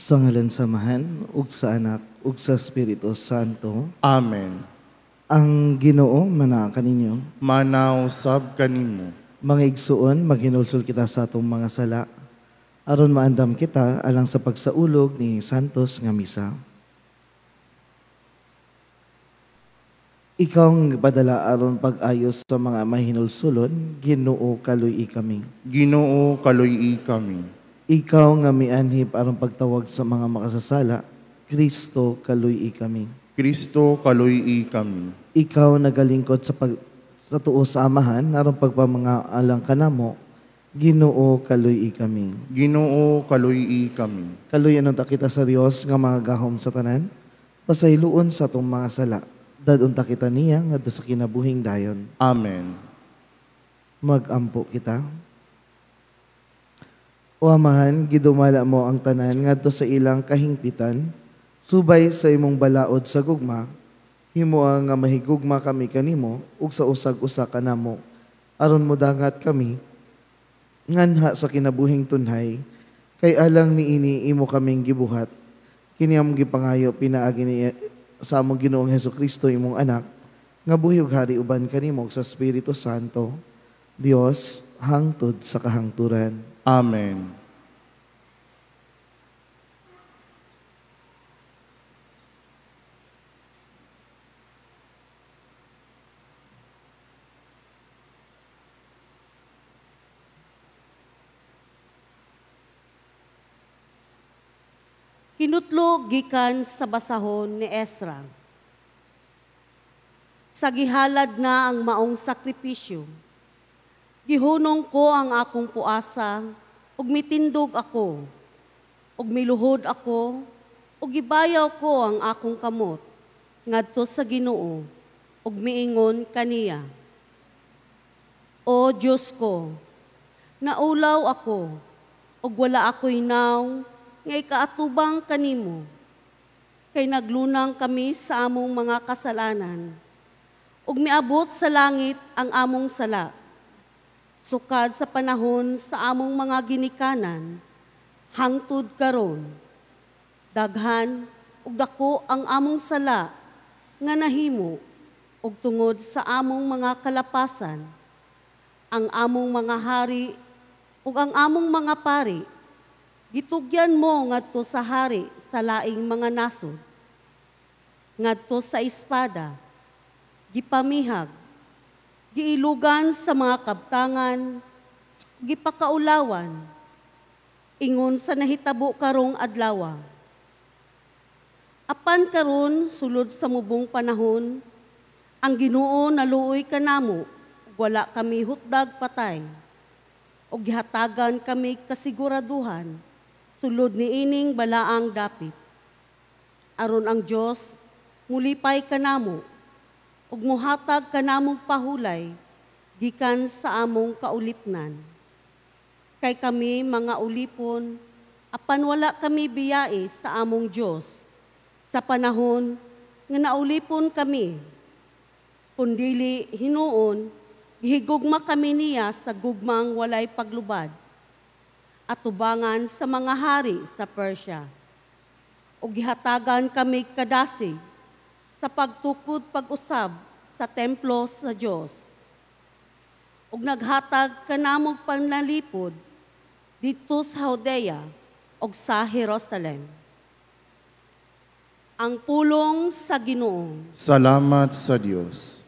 Sa ngalan sa Amahan, ug sa Anak, ug sa Espiritu Santo. Amen. Ang Ginoo manaa kaninyo. Manaw sab kanimo. Mga igsuon, maghinulsol kita sa atong mga sala aron maandam kita alang sa pagsaulog ni Santos nga misa. Ikaw ang gipadala aron pag-ayos sa mga mahinulsulon, Ginoo kaluy-i kami. Ginoo kaluy-i kami. Ikaw nga mianhip aron pagtawag sa mga makasasala, Kristo kaluy-i kami. Kristo kaluy-i kami. Ikaw nagalingkod sa tuo sa Amahan aron pagpamangaalang kanamo, Ginoo kaluy-i kami. Ginoo kaluy-i kami. Kaluy-anon ta kita sa Dios nga mga gahom sa tanan, pasayloon sa atong mga sala. Dadon ta kita niya ngadto sa kinabuhing dayon. Amen. Magampo kita. O Amahan, gidumala mo ang tanan ngadto sa ilang kahingpitan, subay sa imong balaod sa gugma, himoa nga mahigugma kami kanimo ug sa usag-usa kanamo, aron modangat kami nganha sa kinabuhing tunhay, kay alang niini imo kaming gibuhat. Kini among gipangayo pinaagi ni sa among Ginoong Hesukristo imong anak, nga buhi ug hari uban kanimo sa Espiritu Santo, Dios hangtod sa kahangturan. Amen. Kinutlo gikan sa basahon ni Ezra. Sa gihalad na ang maong sakripisyo, gihunong ko ang akong puasa, ug mitindog ako, ug miluhod ako, ug gibayaw ko ang akong kamot ngadto sa Ginoo, ug miingon kaniya. O Dios ko, naulaw ako, ug wala ako'y naw nga ikaatubang kanimo, kay naglunang kami sa among mga kasalanan, ug miabot sa langit ang among sala. Sukad sa panahon sa among mga ginikanan, hangtod karon, daghan ug dako ang among sala nga nahimo, ug tungod sa among mga kalapasan, ang among mga hari ug ang among mga pari, gitugyan mo ngadto sa hari sa laing mga nasod, ngadto sa espada, gipamihag, giilugan sa mga kabtangan, gipakaulawan, ingon sa nahitabo karong adlawa. Apan karon sulod sa mubong panahon, ang Ginoo naluoy kanamo, wala kami hutdag patay, ug gihatagan kami kasiguraduhan sulod niining balaang dapit. Aron ang Dios mulipay kanamo ug mohatag kanamong pahulay gikan sa among kaulipnan. Kay kami mga ulipon, apan wala kami biyai sa among Dios sa panahon nga naulipon kami. Kundili hinuon, gihigugma kami niya sa gugmang walay paglubad, atubangan sa mga hari sa Persia. Ug gihatagan kami kadasig sa pagtukod pag-usab sa templo sa Dios. Ug naghatag kanamog panalipod didto sa Judea ug sa Jerusalem. Ang pulong sa Ginoo. Salamat sa Dios.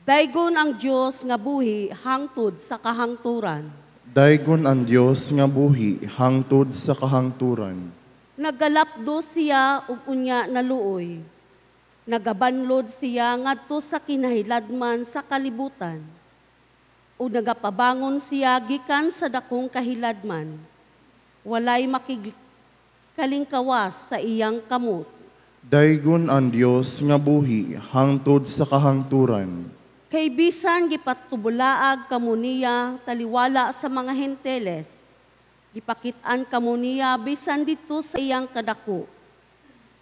Daygon ang Dios nga buhi hangtod sa kahangturan. Daygon ang Dios nga buhi hangtod sa kahangturan. Nagalapdo siya ug unya naluoy. Nagabanlod siya ngadto sa kinahiladman sa kalibutan. Ug nagapabangon siya gikan sa dakong kahiladman. Walay makikalingkawas sa iyang kamot. Daygon ang Dios nga buhi hangtod sa kahangturan. Kay bisan gipatubulaag kamo niya taliwala sa mga henteles, gipakit-an kamo niya bisan didto sa iyang kadako.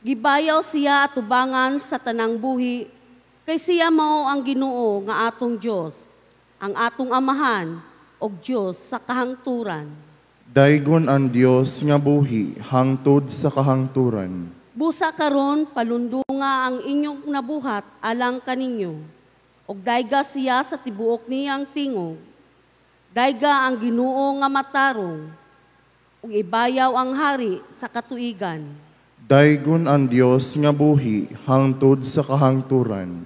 Gibayaw siya atubangan sa tanang buhi, kay siya mao ang Ginoo nga atong Dios, ang atong Amahan og Dios sa kahangturan. Daygon ang Dios nga buhi hangtod sa kahangturan. Busa karon palundunga ang inyong nabuhat alang kaninyo, ug dayga siya sa tibuok niyang tingog. Dayga ang Ginoo nga matarong, ug ibayaw ang hari sa katuigan. Daygon ang Dios nga buhi hangtod sa kahangturan.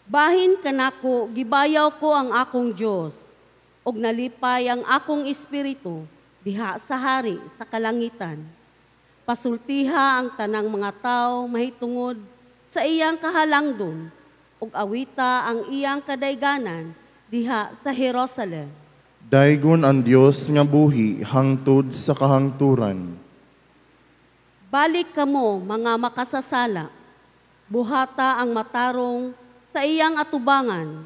Bahin kanako gibayaw ko ang akong Dios, ug nalipay ang akong espiritu diha sa hari sa kalangitan. Pasultiha ang tanang mga tawo mahitungod sa iyang kahalangdon, ug awita ang iyang kadayganan diha sa Jerusalem. Daygon ang Dios nga buhi hangtod sa kahangturan. Balik kamo mga makasasala, buhata ang matarong sa iyang atubangan,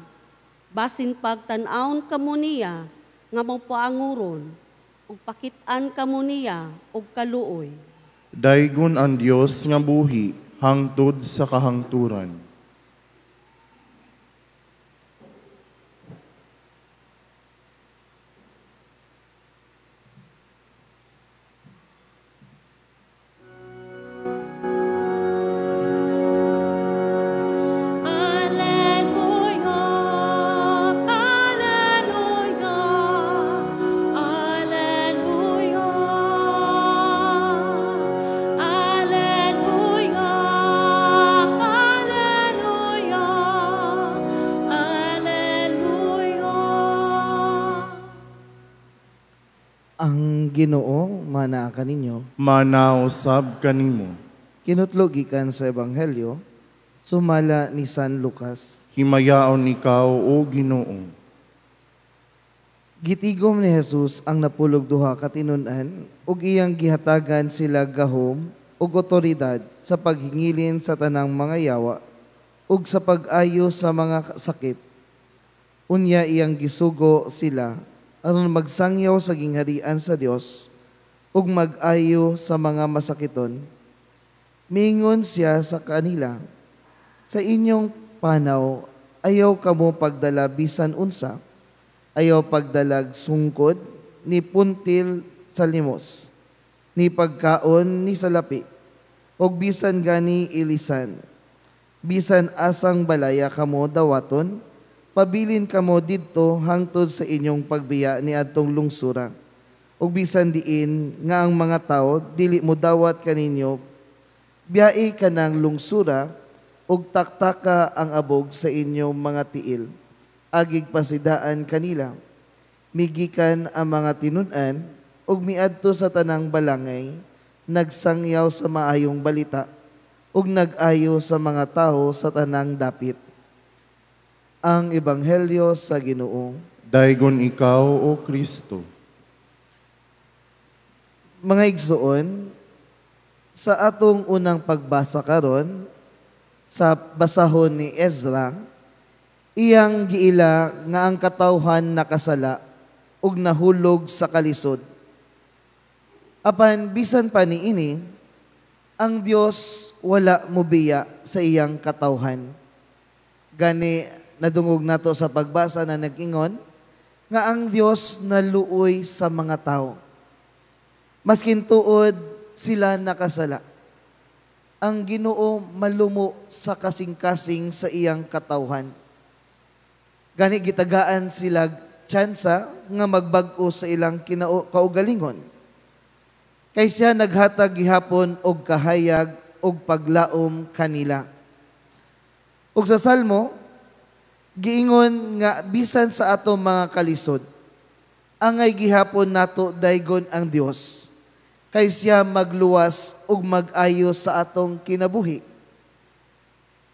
basin pagtan-awon kamo niya nga mopaanguron, ug pakit-an kamo niya og kaluoy. Daygon ang Dios nga buhi hangtod sa kahangturan. Ang Ginoo manaa kaninyo, manausab kanimo. Kinutlo gikan sa Ebanghelyo sumala ni San Lucas. Himayaon ikaw, o Ginoo. Gitigom ni Jesus ang 12 ka tinun-an ug iyang gihatagan sila gahom ug otoridad sa paghingilin sa tanang mga yawa ug sa pag-ayo sa mga sakit. Unya iyang gisugo sila aron magsangyaw sa gingharian sa Dios ug mag-ayo sa mga masakiton. Mingon siya sa kanila, sa inyong panaw ayaw kamo pagdala bisan unsa, ayaw pagdalag sungkod ni puntil sa limos, ni pagkaon ni salapi, ug bisan gani ilisan. Bisan asang balaya kamo dawaton, pabilin kamo didto hangtod sa inyong pagbiya ni adtong lungsura. Ug bisan diin nga ang mga tawo dili mo dawat kaninyo, biyai kanang lungsura ug taktaka ang abog sa inyong mga tiil. Agig pasidaan kanila, migikan ang mga tinun-an ug miadto sa tanang balangay, nagsangyaw sa maayong balita ug nag-ayo sa mga tawo sa tanang dapit. Ang Ebanghelyo sa Ginoo. Daygon ikaw, o Kristo. Mga igsoon, sa atong unang pagbasa karon sa basahon ni Ezra, iyang giila nga ang katawhan nakasala ug nahulog sa kalisod. Apan bisan pa niini, ang Dios wala mobiya sa iyang katawhan. Gani nadungog nato sa pagbasa na nag-ingon nga ang Dios naluoy sa mga tao. Maskin tuod sila nakasala, ang Ginoo malumo sa kasing-kasing sa iyang katawhan. Gani gitagaan sila tsansa nga magbag-o sa ilang kaugalingon. Kay siya naghatag gihapon og kahayag og paglaom kanila. Ug sa Salmo, giingon nga bisan sa ato mga kalisod, angay gihapon nato daygon ang Dios, kay siya magluwas ug mag-ayo sa atong kinabuhi.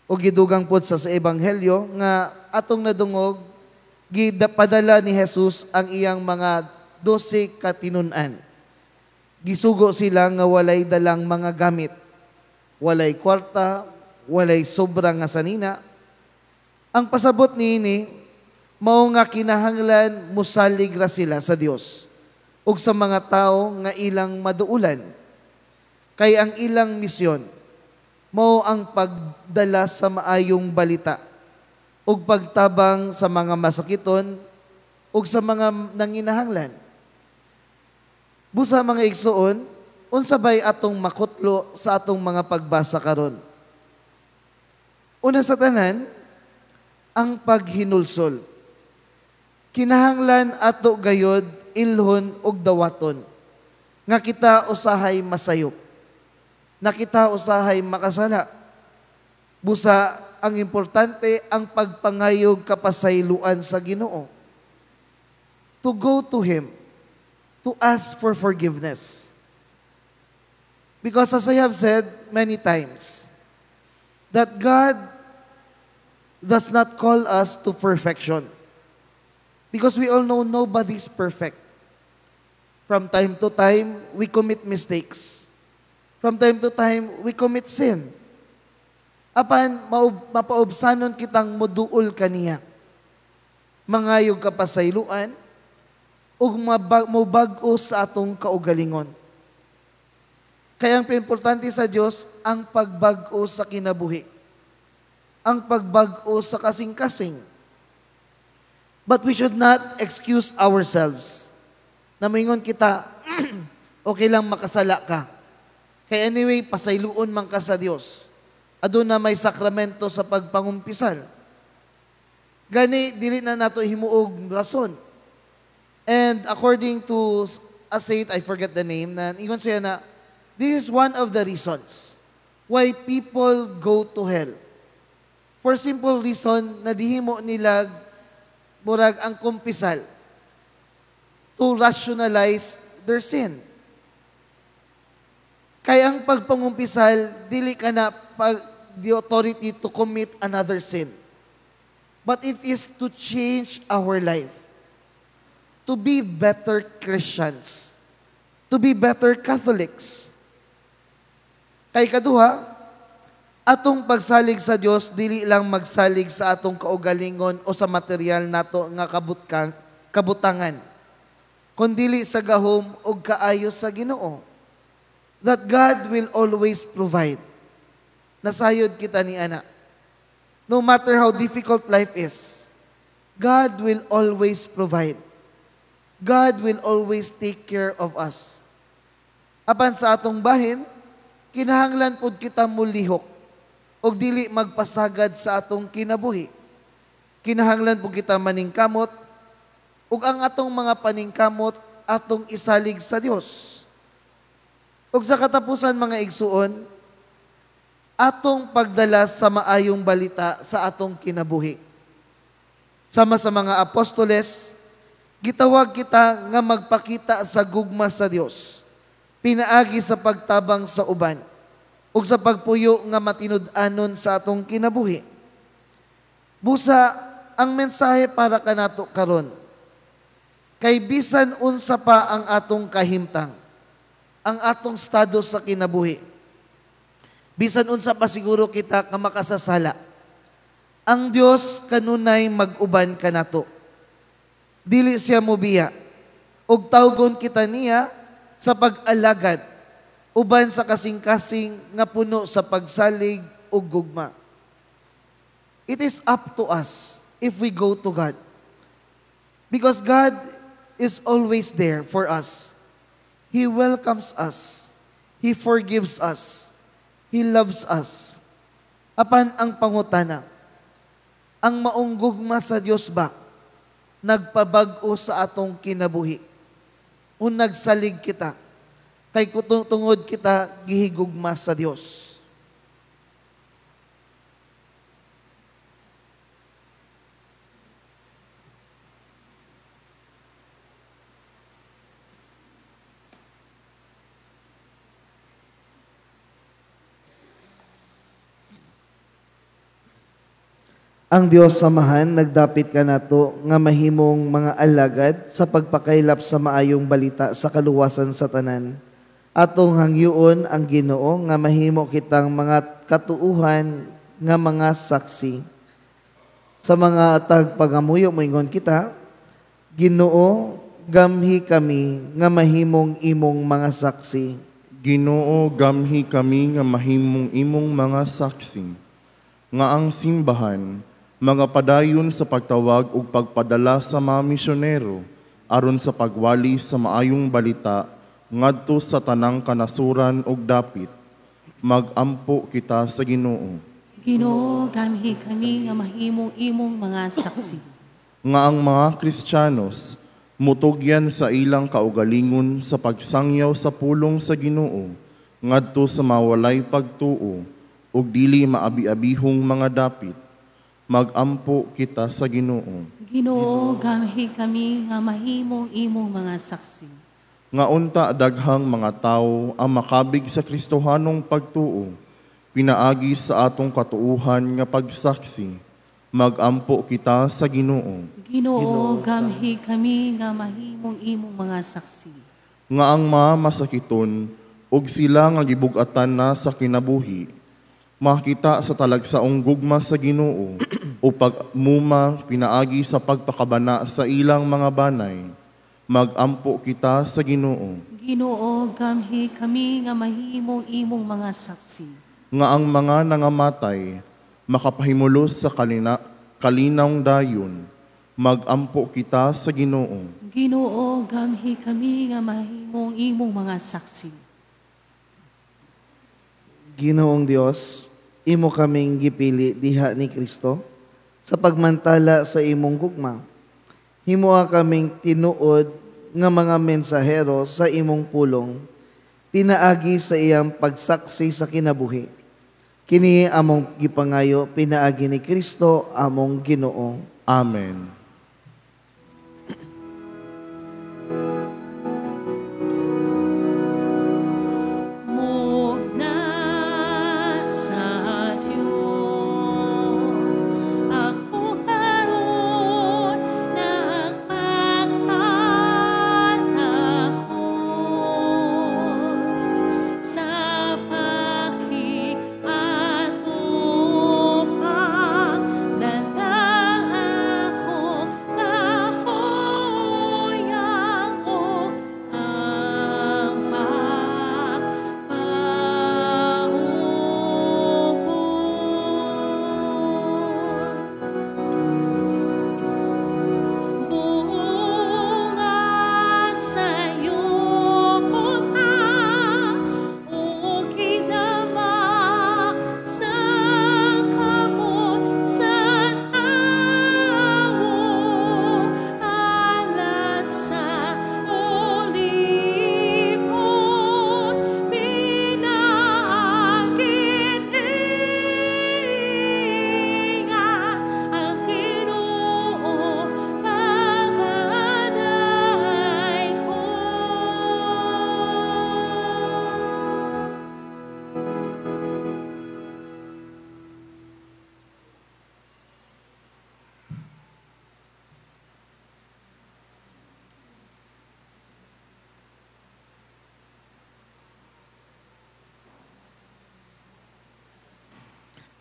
Ug gidugang pod sa Ebanghelyo nga atong nadungog, gipadala ni Jesus ang iyang mga 12 ka tinun-an. Gisugo sila nga walay dalang mga gamit, walay kwarta, walay sobra nga sanina. Ang pasabot niini, mao nga kinahanglan mosalig ra sila sa Dios ug sa mga tawo nga ilang maduulan. Kay ang ilang misyon mao ang pagdala sa maayong balita ug pagtabang sa mga masakiton ug sa mga nanginahanglan. Busa mga igsuon, unsa bay atong makutlo sa atong mga pagbasa karon? Una sa tanan, ang paghinulsol. Kinahanglan ato gayod ilhon ug dawaton nga kita usahay masayop, na kita usahay makasala. Busa ang importante ang pagpangayog kapasayloan sa Ginoo. To go to Him, to ask for forgiveness. Because as I have said many times, that God does not call us to perfection. Because we all know nobody's perfect. From time to time, we commit mistakes. From time to time, we commit sin. Apan, mapaubsanon kitang muduol kaniya. Mangayog kapasayloan, ug mobag-o sa atong kaugalingon. Kaya ang importante sa Diyos, ang pagbag-o sa kinabuhi. Ang pagbag-o sa kasing-kasing. But we should not excuse ourselves. Na moingon kita, okay lang makasala ka. Kaya anyway, pasayloon man ka sa Diyos. Aduna may sakramento sa pagpangumpisal. Gani, dili na nato himuog rason. And according to a saint, I forget the name, na ingon siya na, this is one of the reasons why people go to hell. For simple reason, na dihimo nila murag ang kumpisal to rationalize their sin. Kaya ang pagpangumpisal, dili ka na the authority to commit another sin. But it is to change our life. To be better Christians. To be better Catholics. Kay kaduha, atong pagsalig sa Dios dili lang magsalig sa atong kaugalingon o sa material nato nga kabutangan, kundili sa gahom ug kaayo sa Ginoo. That God will always provide. Nasayod kita ni ana. No matter how difficult life is, God will always provide. God will always take care of us. Apan sa atong bahin, kinahanglan pod kita mulihok og dili magpasagad sa atong kinabuhi. Kinahanglan pod kita maningkamot ug ang atong mga paningkamot atong isalig sa Dios. Ug sa katapusan mga igsuon, atong pagdala sa maayong balita sa atong kinabuhi. Sama sa mga apostoles, gitawag kita nga magpakita sa gugma sa Dios, pinaagi sa pagtabang sa uban ug sa pagpuyo nga matinud-anon sa atong kinabuhi. Busa ang mensahe para kanato karon, kay bisan unsa pa ang atong kahimtang, ang atong estado sa kinabuhi, bisan unsa pa siguro kita ka makasasala, ang Dios kanunay mag-uban kanato. Dili siya mobiya, ug tawgon kita niya sa pag-alagad uban sa kasing-kasing nga puno sa pagsalig ug gugma. It is up to us if we go to God. Because God is always there for us. He welcomes us. He forgives us. He loves us. Apan ang pangutana, ang maong gugma sa Dios ba nagpabag-o sa atong kinabuhi? O nagsalig kita kay tungod kita gihigugma sa Dios? Ang Dios samahan nagdapit kanato nga mahimong mga alagad sa pagpakaylap sa maayong balita sa kaluwasan sa tanan. Atong hangyoon ang Ginoo nga mahimo kitang mga katuuhan nga mga saksi. Sa mga tagpangamuyo moingon kita, Ginoo, gamhi kami nga mahimong imong mga saksi. Ginoo, gamhi kami nga mahimong imong mga saksi. Nga ang simbahan mga padayon sa pagtawag ug pagpadala sa mga misyonero aron sa pagwali sa maayong balita ngadto sa tanang kanasuran ug dapit. Magampo kita sa Ginoo. Ginoo, gamhi kami nga mahimong imong mga saksi. Nga ang mga Kristiyanos mutugyan sa ilang kaugalingon sa pagsangyaw sa pulong sa Ginoo ngadto sa mawalay pagtuo ug dili maabi-abihong mga dapit. Magampo kita sa Ginoo. Ginoo, gamhi kami nga mahimong imong mga saksi. Nga unta daghang mga tawo ang makabig sa Kristohanong pagtuo pinaagi sa atong katuuhan nga pagsaksi. Magampo kita sa Ginoo. Ginoo, gamhi kami nga mahimong imong mga saksi. Nga ang mga masakiton ug sila nga gibug-atan na sa kinabuhi makita sa talagsaong gugma sa Ginoo o pagmuma pinaagi sa pagpakabana sa ilang mga banay. Magampo kita sa Ginoo. Ginoo, gamhi kami nga mahimong imong mga saksi. Nga ang mga nangamatay makapahimulos sa kalinawng dayon. Magampo kita sa Ginoo. Ginoo, gamhi kami nga mahimong imong mga saksi. Ginoong Dios, imo kaming gipili diha ni Kristo sa pagmantala sa imong gugma. Himoa kaming tinuod nga mga mensahero sa imong pulong, pinaagi sa iyang pagsaksi sa kinabuhi. Kini among gipangayo pinaagi ni Kristo among Ginoo. Amen.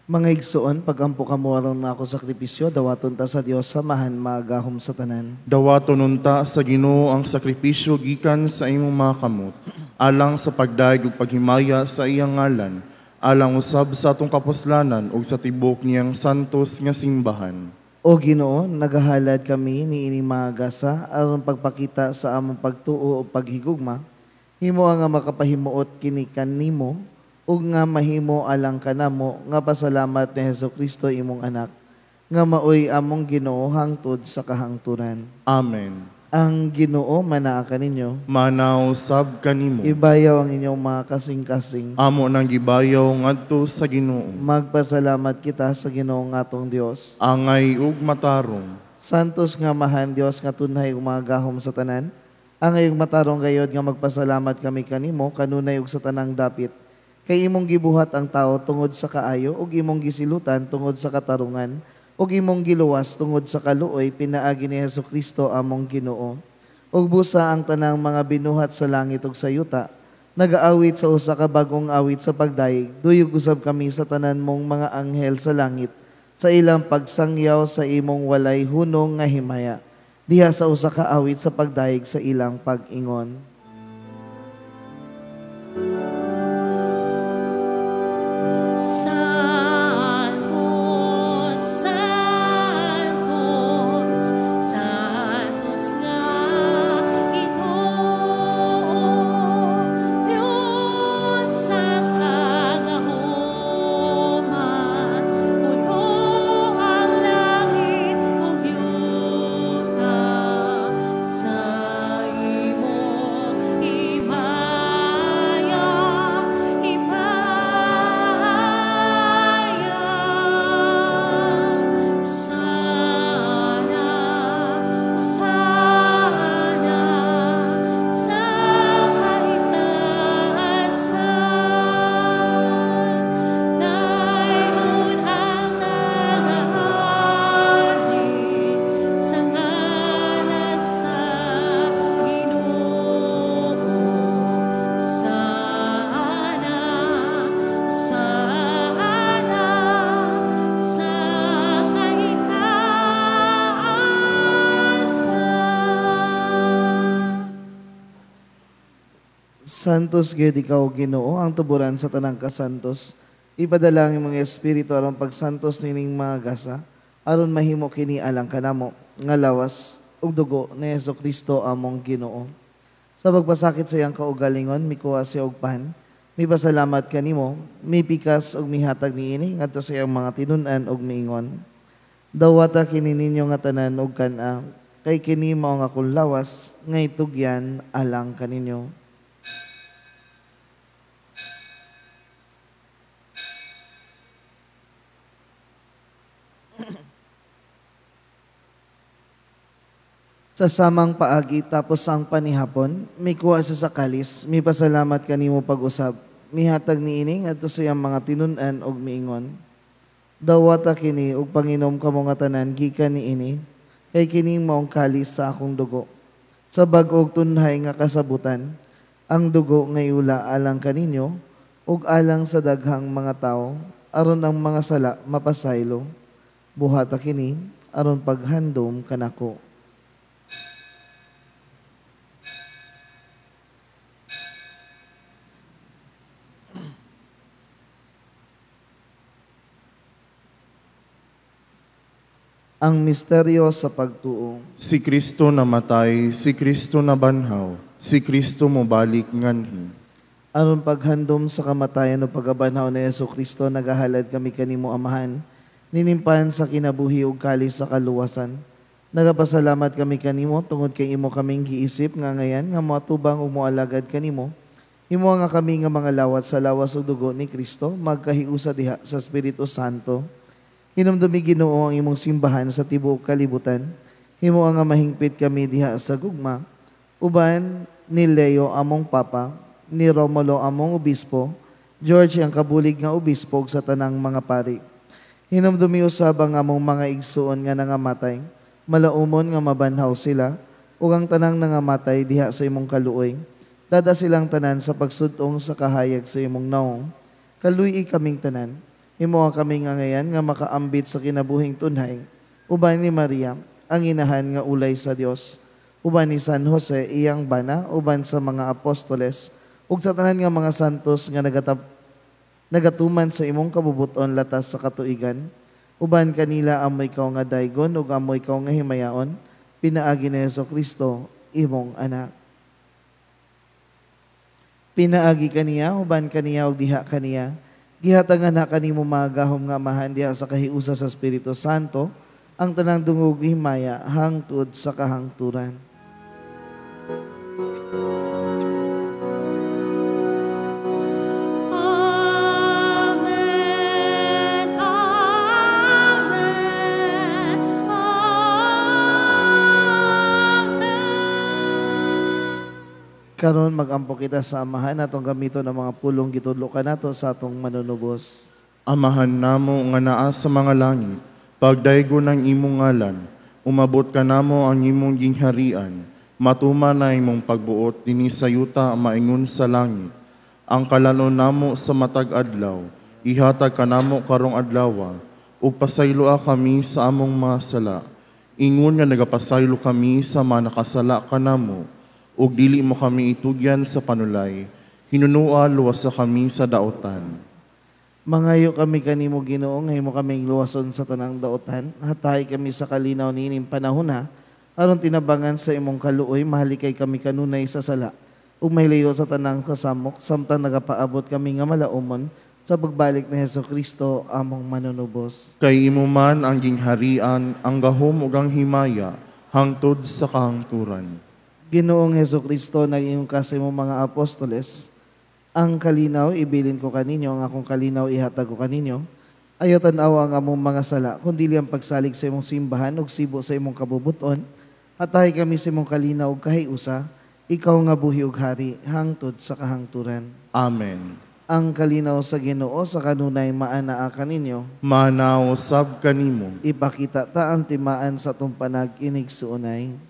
Mga igsoon, pagampo kamo aron na ako sakripisyo, dawaton ta sa Dios samahan magahom sa tanan. Dawaton unta sa Ginoo ang sakripisyo gikan sa imong mga kamot, alang sa pagdayeg ug paghimaya sa iyang ngalan, alang usab sa atong kapuslanan ug sa tibuok niyang santos nga simbahan. O Ginoo, nagahalad kami niini mga gasa aron pagpakita sa among pagtuo o paghigugma, himo nga makapahimuot kini kanimo ug nga mahimo alang kanamo nga pasalamat ni Hesukristo imong anak, nga maoy among Ginoo hangtod sa kahangturan. Amen. Ang Ginoo manaa kaninyo. Manaw sab kanimo. Ibayaw ang inyong mga kasing-kasing. Amo nang gibayaw ngadto sa Ginoo. Magpasalamat kita sa Ginoo nga atong Dios. Angay ug matarong. Santos nga mahan Dios nga tunhay ug mga gahom sa tanan. Angay ug matarong gayod nga magpasalamat kami kanimo kanunay ug sa tanang dapit. Kay imong gibuhat ang tao tungod sa kaayo ug imong gisilutan tungod sa katarungan ug imong giluwas tungod sa kaluoy pinaagi ni Hesukristo among Ginoo. Ug busa ang tanang mga binuhat sa langit ug sa yuta nagaawit sa usa ka bag-ong awit sa pagdayeg. Duyog usab kami sa tanan mong mga anghel sa langit sa ilang pagsangyaw sa imong walay hunong nga himaya. Diha sa usa ka awit sa pagdayeg sa ilang pag-ingon. Santos, Santos, Santos nga Ginoo, Santos gyud ikaw Ginoo, ang tuburan sa tanang kasantos. Ipadala ang imong espiritu aron pagsantos nining mga gasa, aron mahimo kini alang kanamo nga lawas ug dugo ni Hesukristo among Ginoo. Sa pagpasakit sa iyang kaugalingon, mikuha siya og pan, mipasalamat kanimo, mipikas ug mihatag niini ngadto sa iyang mga tinun-an ug miingon: Dawata kini ninyo nga tanan ug kan-a, kay kini mao ang akong lawas nga itugyan alang kaninyo. Sa samang paagi tapos ang panihapon, mikuha siya sa kalis, mipasalamat kanimo pag-usab, mihatag niini ngadto sa iyang mga tinun-an ug miingon: Dawata kini ug panginom kamo nga tanan gikan niini, kay kini maong kalis sa akong dugo. Sa bag-ong tunhay nga kasabutan, ang dugo nga iula alang kaninyo ug alang sa daghang mga tawo, aron ang mga sala mapasaylo. Buhata kini aron paghandom kanako. Ang misteryo sa pagtuo. Si Kristo namatay, si Kristo nabanhaw, si Kristo mobalik nganhi. Aron paghandom sa kamatayan o pagabanhaw ni Hesukristo, nagahalad kami kanimo Amahan, ninimpan sa kinabuhi ug kalis sa kaluwasan. Nagapasalamat kami kanimo tungod kay imo kaming giisip nga ngayan nga moatubang ug moalagad kanimo. Himo nga kami nga mga lawat sa lawas ug dugo ni Kristo, magkahiusa diha sa Espiritu Santo. Hinumdumi Ginoo ang imong simbahan sa tibuok kalibutan. Himo nga mahingpit kami diha sa gugma. Uban ni Leo among Papa, ni Romulo among obispo, George ang kabulig nga obispo ug sa tanang mga pari. Hinumdumi usab ang among mga igsuon nga nangamatay, malaumon nga mabanhaw sila, ug ang tanang nangamatay diha sa imong kaluoy. Dada silang tanan sa pagsudong sa kahayag sa imong naong. Kaluy-i kaming tanan. Himo kami nga ngayan nga makaambit sa kinabuhing tunhay, uban ni Maria, ang inahan nga ulay sa Dios, uban ni San Jose, iyang bana, uban sa mga apostoles, ug sa tanan nga mga santos nga nagatuman sa imong kabubuton latas sa katuigan, uban kanila amoy ikaw nga daygon ug amoy ikaw nga himayaon, pinaagi ni Hesukristo, imong anak. Pinaagi kaniya, uban kaniya ug diha kaniya, gihatangan na kanimo mga gahom nga amahan diha sa kahiusa sa Espiritu Santo, ang tanang dungog himaya hangtod sa kahangturan. Amen, Amen, Amen. Karon magampo kita sa Amahan atong gamiton ang mga pulong gitudlo kanato sa atong manunubos. Amahan namo nga naa sa mga langit, pagdaygon ang imong ngalan, umabot kanamo ang imong gingharian, matuman na imong pagbuot dinhi sa yuta maingon sa langit. Ang kalanon namo sa matag adlaw, ihatag kanamo karong adlawa, ug pasayloa kami sa among mga sala, ingon nga nagapasaylo kami sa mga nakasala kanamo, ug dili mo kami itugyan sa panulay, hinunua luwasa kami sa daotan. Mangayo kami kanimo Ginoo, ngaymo kaming luwason sa tanang daotan, hatay kami sa kalinaw niining panahona, aron tinabangan sa imong kaluoy, mahalikay kami kanunay sa sala, ug mahilayo sa tanang kasamok, samtang nagapaabot kami nga malaumon sa pagbalik ni Hesukristo among manunubos. Kay imo man ang gingharian, ang gahom ug ang himaya, hangtod sa kahangturan. Ginoong Hesukristo, nag-ingon ka sa imong mga apostoles, ang kalinaw ibilin ko kaninyo, ang akong kalinaw ihatag ko kaninyo. Ayaw tan-awa ang among mga sala, kundi ang pagsalig sa imong simbahan ug sibo sa imong kabubuton. Hatahi kami sa imong kalinaw ug kahiusa, ikaw nga buhi ug hari, hangtod sa kahangturan. Amen. Ang kalinaw sa Ginoo sa kanunay maanaa kaninyo. Maanaa usab kanimo. Ipakita ta ang timaan sa atong panag-inig suunay.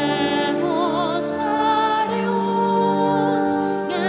Oremos a Dios, nga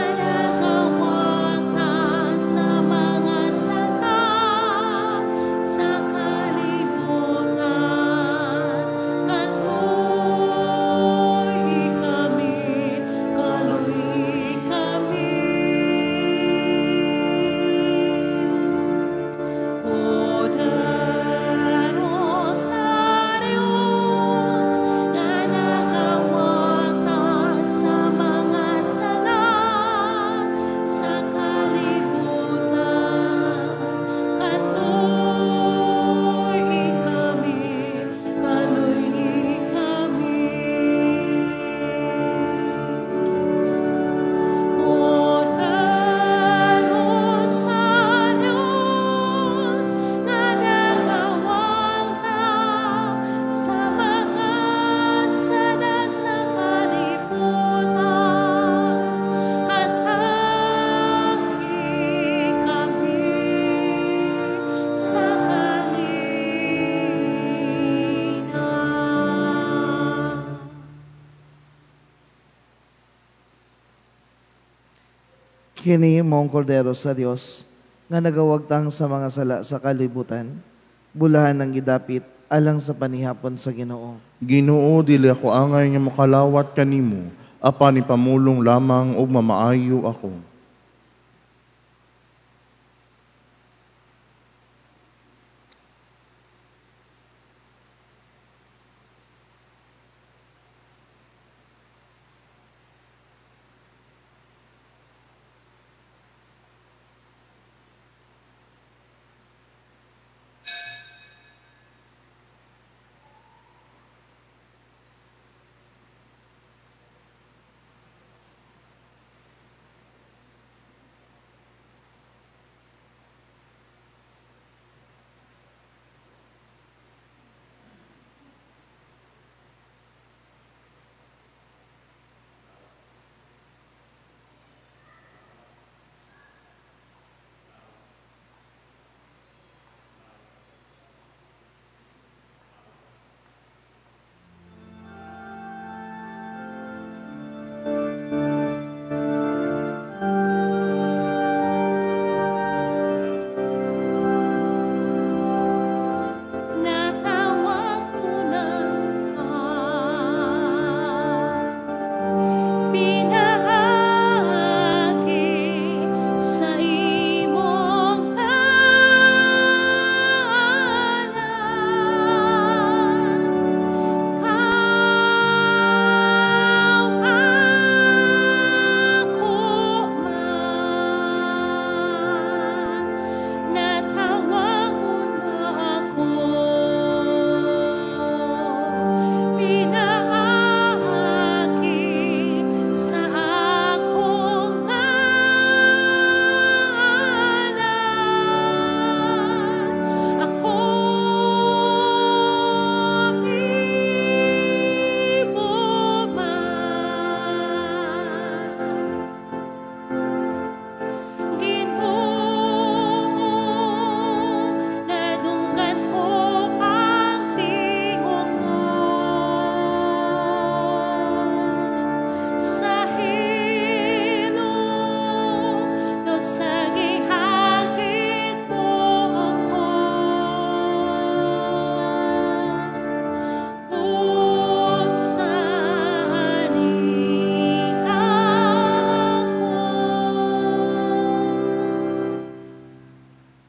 Kini mong kordero sa Dios nga nagawagtang sa mga sala sa kalibutan, bulahan ang gidapit alang sa panihapon sa Ginoo. Ginoo, dili ako angay nga makalawat kanimo, apan ipamulong lamang ug mamaayo ako.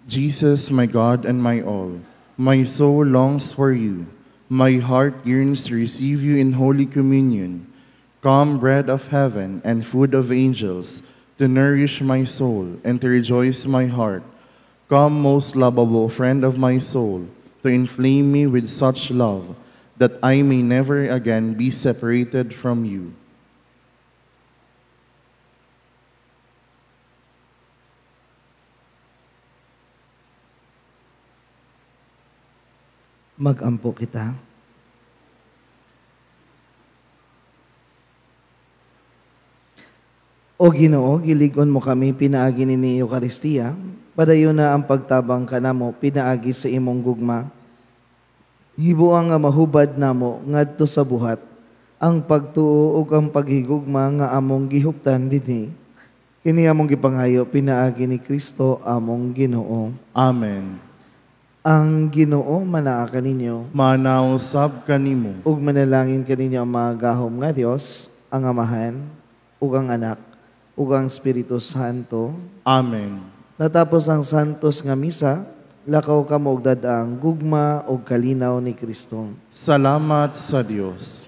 Jesus, my God and my all, my soul longs for you. My heart yearns to receive you in Holy Communion. Come, bread of heaven and food of angels, to nourish my soul and to rejoice my heart. Come, most lovable friend of my soul, to inflame me with such love that I may never again be separated from you. Magampo kita. O Ginoo, gilig-on mo kami pinaagi ni Eucharistia, padayon na ang pagtabang kanamo pinaagi sa imong gugma. Hibuang nga mahubad namo ngadto sa buhat ang pagtuo ug ang paghigugma nga among gihuptan dinhi. Kini among gipangayo pinaagi ni Kristo among Ginoo. Amen. Ang Ginoo manaa kaninyo, manausab kanimo, ug manalangin kaninyo ang mga gahom nga Dios, ang Amahan ug ang Anak ug ang Espiritu Santo. Amen. Natapos ang santos nga misa, lakaw kamo og dad-ang gugma ug kalinaw ni Kristo. Salamat sa Dios.